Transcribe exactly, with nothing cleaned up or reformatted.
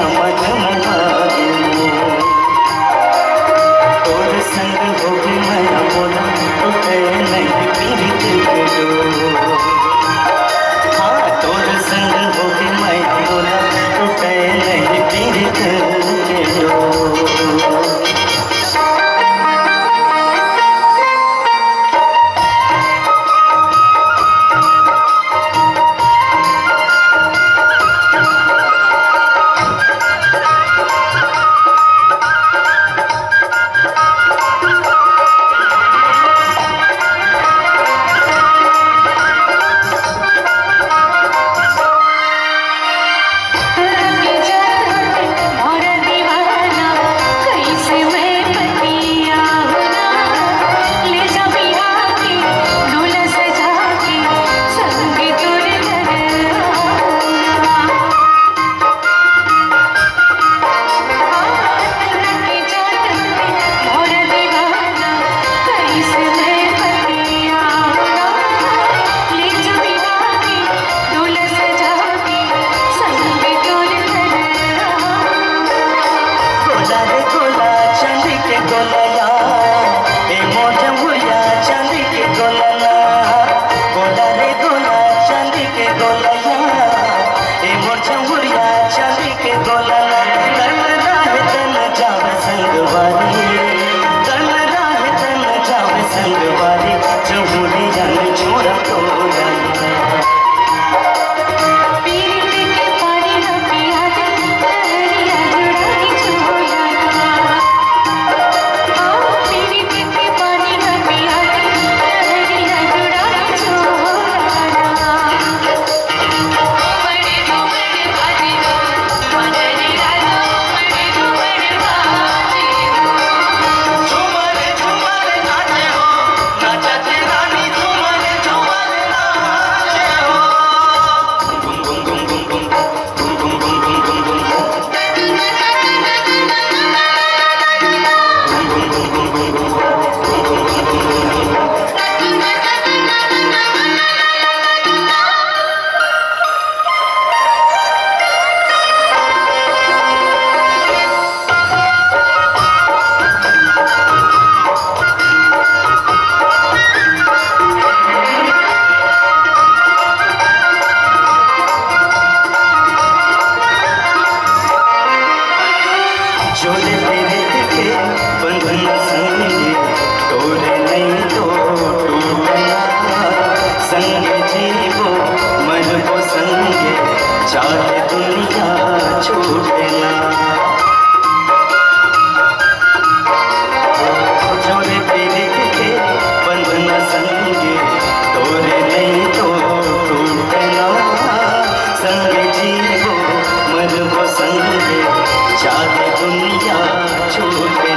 मन मोहा गे मोर। तोर संग होके मया मोला, टूटे नहीं पीरित के डोर। हाँ, तोर संग होके मया मोला, टूटे नहीं पीरित के डोर। गोला रे गोला, चांदी के गोलया, ए मोर जमुरिया, चांदी के गोलया। गोला रे गोला, चांदी के गोलया, ए मोर जमुरिया, चांदी के गोलया। तन राहे तन जावे संगवारी, तन राहे तन जावे संगवारी, जमुरिया में छोड़ा तोला। जोरे पीरित के बंधन संगे, तोरे नहीं तो टूटना। संगे जीवो मरबो संगे, चाहे दुनिया छूटना। जोरे पीरित के बंधन संगे, तोरे नहीं तो टूटना। संगे जीवो मरबो संगे, चाहे दुनिया छूटना।